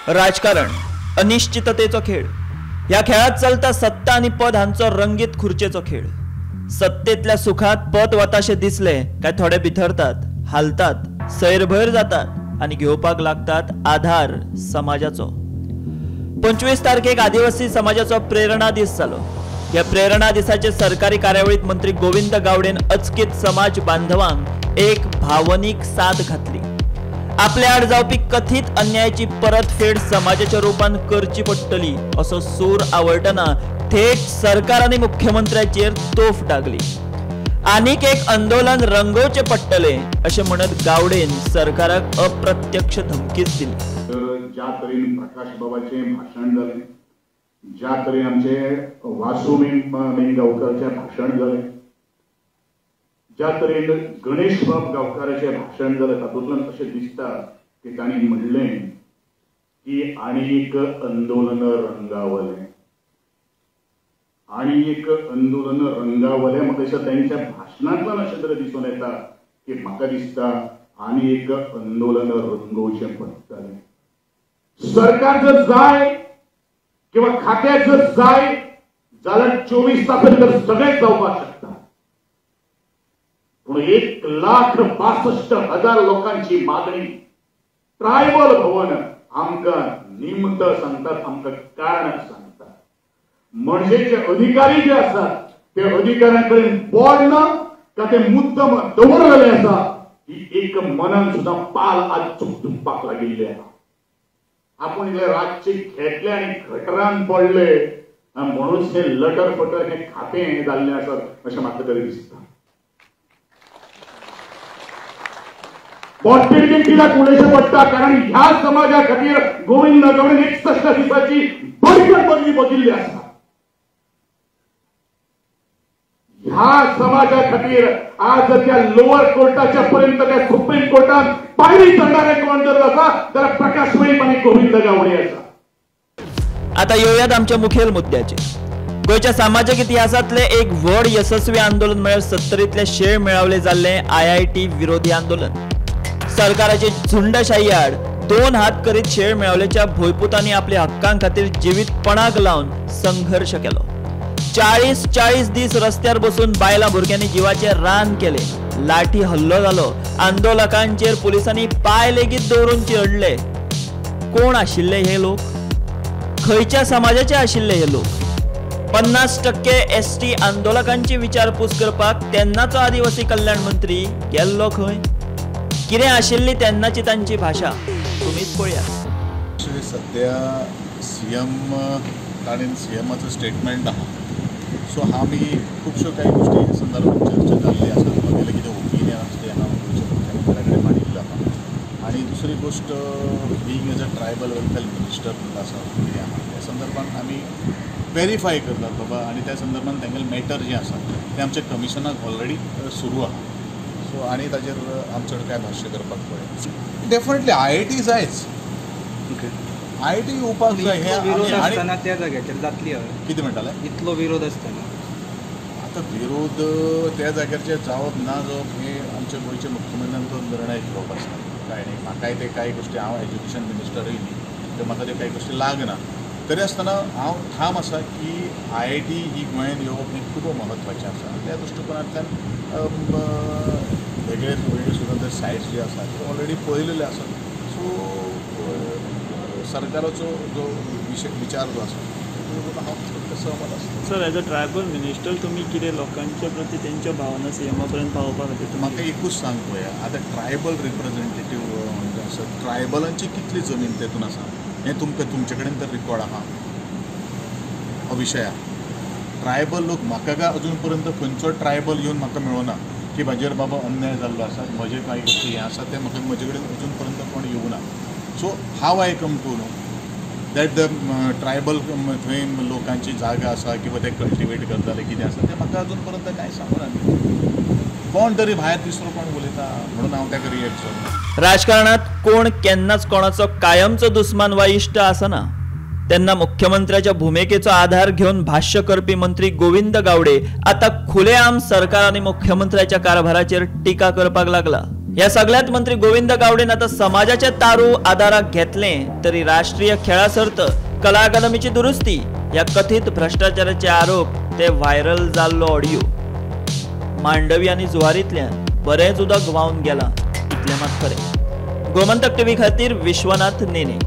राजकारण अनिश्चिततेचो खेळ. ह्या खेळात चलता सत्ता आनी पद हांचो रंगीत खुर्चेचो खेळ. सत्तेतल्या सुखात पद वताशे दिसले काय थोडे बिथरतात, हालतात, सैरभैर जातात आनी घेवपाक लागतात आधार समाजाचो. 25 तारखेक आदिवासी समाजाचो प्रेरणा दीस जालो. ह्या प्रेरणा दिसाचे सरकारी कार्यावळीत मंत्री गोविंद गावडेन अचकीत समाज बांधवांक एक भावनीक साथ घातली. आपल्या आड जावपी कथीत अन्यायाची परतफेड समाजाच्या रूपान करची पडटली असो सूर आवडटना थेट सरकार आनी मुख्यमंत्र्याचेर तोफ डागली. आनीक एक आंदोलन रंगोवचें पडटलें अशें म्हणत गावडेन सरकाराक अप्रत्यक्ष धमकीच दिली. तर ज्या तरेन प्रकाश बाबाचें भाशण जालें, ज्या तरेन आमचे वासू मेनगांवकाराचें भाशण जालें, ज्या तरेन गणेश बाब गांवकाराचें भाशण जालें, तातूंतल्यान अशें दिसता की तांणी म्हणलें की आनी एक आंदोलन रंगावलें, आनी एक आंदोलन रंगावलें. म्हाका दिसता तांच्या भाशणांतल्यान अशें तरेन दिसून येता की म्हाका दिसता आनी एक आंदोलन रंगोवचें पडटलें. सरकार जर जाय किंवा खात्याक जर जाय जाल्यार 24 तासां भितर सगळें जावपाक शकता. पूण 1,62,000 लोकांची मागणी ट्रायबल भवन आमकां निमत सांगतात, आमकां कारण सांगतात. म्हणजे जे अधिकारी जे आसात ते अधिकाऱ्यां कडेन बोर्ड ना का ते मुद्दम दवरलेले आसा ही एक मनान सुद्दां पाल आज चुकचुकपाक लागिल्ले आसा. आपूण इतले रातचे घेतले आनी गटरान पडले म्हणून हे लटर फटर हे खातें जाल्लें आसत अशें म्हाका तरी दिसता. पोटतिडकीक उलोवचें पडटा, कारण ह्या समाजा खातीर गोविंद गावडेन 61 दिसाची बळकट बदली बदिल्ली आसा. ह्या समाजा खातीर आज त्या लोअर कोर्टाच्या पर्यंत त्या सुप्रीम कोर्टात पायरी चढणारे कोण जर आसा जाल्यार प्रकाश वेळीप आनी गोविंद गावडे आसा. आता येवयात आमच्या मुखेल मुद्द्याचेर. गोंयच्या सामाजीक इतिहासांतले एक व्हड यशस्वी आंदोलन म्हळ्यार 70तले शेळ मेळावले जाल्ले IIT विरोधी आंदोलन. सरकाराचे झुंडशाही आड दोन हात करीत शेळ मेळवल्याच्या भोयपुतांनी आपल्या हक्कां खातीर जिवीतपणाक लावन संघर्ष केलो. 40-40 दीस रस्त्यार बसून बायलां भुरग्यांनी जिवाचे रान केले. लाठी हल्लो जालो. आंदोलकांचेर पुलिसांनी पांय लेगीत दवरून चिरडले. कोण आशिल्ले हे लोक? खंयच्या समाजाचे आशिल्ले हे लोक? 50% ST आंदोलकांची विचारपूस करपाक तेन्नाचो आदिवासी कल्याण मंत्री गेल्लो खंय? कितें आशिल्ली तेन्नाची तांची भाशा तुमीच पळयात. सद्या सीएम ताणें सीएमाचो स्टेटमेंट आहा, सो आमी खुबश्यो कांय गोश्टी ह्या संदर्भात चर्चा जाल्ली आसा. म्हगेलें कितें ओपिनियन आसा तें हांव गोंयच्या मुख्यमंत्र्या कडेन मांडिल्लो आहा. आनी दुसरी गोश्ट, being as a tribal welfare minister म्हणटा आसा कितें आहा त्या संदर्भात आमी वेरीफाय करतात बाबा, आनी त्या संदर्भात तेंगेलें मॅटर जें आसा तें आमच्या कमिशनाक ऑलरेडी सुरू आहा. सो आनी ताजेर आम चड कांय भाश्य करपाक पळय. डेफिनेटली IIT जायच, IIT येवपाक जाय. हे विरोध आसतना त्या जाग्याचेर जातली कितें म्हणटाले? इतलो विरोध आसतना आतां विरोध त्या जाग्याचेर जावप ना जावप हे आमच्या गोंयच्या मुख्यमंत्र्यान तो निर्णय घेवप आसता. कांय न्ही, म्हाकाय ते कांय गोश्टी, हांव एज्युकेशन मिनिस्टरूय न्ही, त्यो म्हाका त्यो कांय गोश्टी लागना. तरी आसतना हांव ठाम आसा की IIT ही गोंयांत येवप हें खूब म्हत्वाचें आसा. त्या दृश्टिकोनांतल्यान वेगळे वेगळे सुद्दां सायट्स जे आसा ते ऑलरेडी पळयलेले आसात. सो सरकाराचो जो विचार जो आसा तो हांव सहमत आसा. Sir, as a tribal minister तुमी कितें लोकांच्या प्रती तेंच्यो भावना सीएमा पर्यंत पावोवपा खातीर? म्हाका एकूच सांग पळया, आतां ट्रायबल रिप्रेझेंटेटीव म्हणजे आसा, ट्रायबलांची कितली जमीन तेतून आसा हें तुमकां तुमचे कडेन तर रिकॉर्ड आहा हो विशय आहा. ट्रायबल लोक म्हाका काय अजून पर्यंत खंयचो ट्रायबल येवन म्हाका मेळना की म्हाजेर बाबा अन्याय जाल्लो आसा, म्हजे कांय गोश्टी हें आसा तें म्हाका म्हजे कडेन अजून पर्यंत कोण येवना. So how I come to know that the tribal थंय लोकांची जागा आसा किंवा ते कल्टिवेट करताले कितें आसा तें म्हाका अजून पर्यंत कांय सांगूना. कोण तरी भायर तिसरो कोण उलयता म्हणून हांव ताका रिएक्ट जालो. राजकारणात कोण केन्नाच कोणाचो कायमचो दुस्मान वा इश्ट आसना. तेन्ना मुख्यमंत्र्याच्या भुमिकेचो आधार घेवन भाष्य करपी मंत्री गोविंद गावडे आता खुलेआम सरकार आनी मुख्यमंत्र्याच्या कारभाराचेर टिका करपाक लागला. ह्या सगळ्यांत मंत्री गोविंद गावडेन आतां समाजाचे तारू आदाराक घेतलें तरी राष्ट्रीय खेळा सर्त, कला अकादमीची दुरुस्ती ह्या कथीत भ्रश्टाचाराचे आरोप ते व्हायरल जाल्लो ऑडियो मांडवी आनी जुवारींतल्यान बरेंच उदक व्हांवन गेलां इतलें मात खरें. गोमंतक टीव्ही खातीर विश्वनाथ नेने.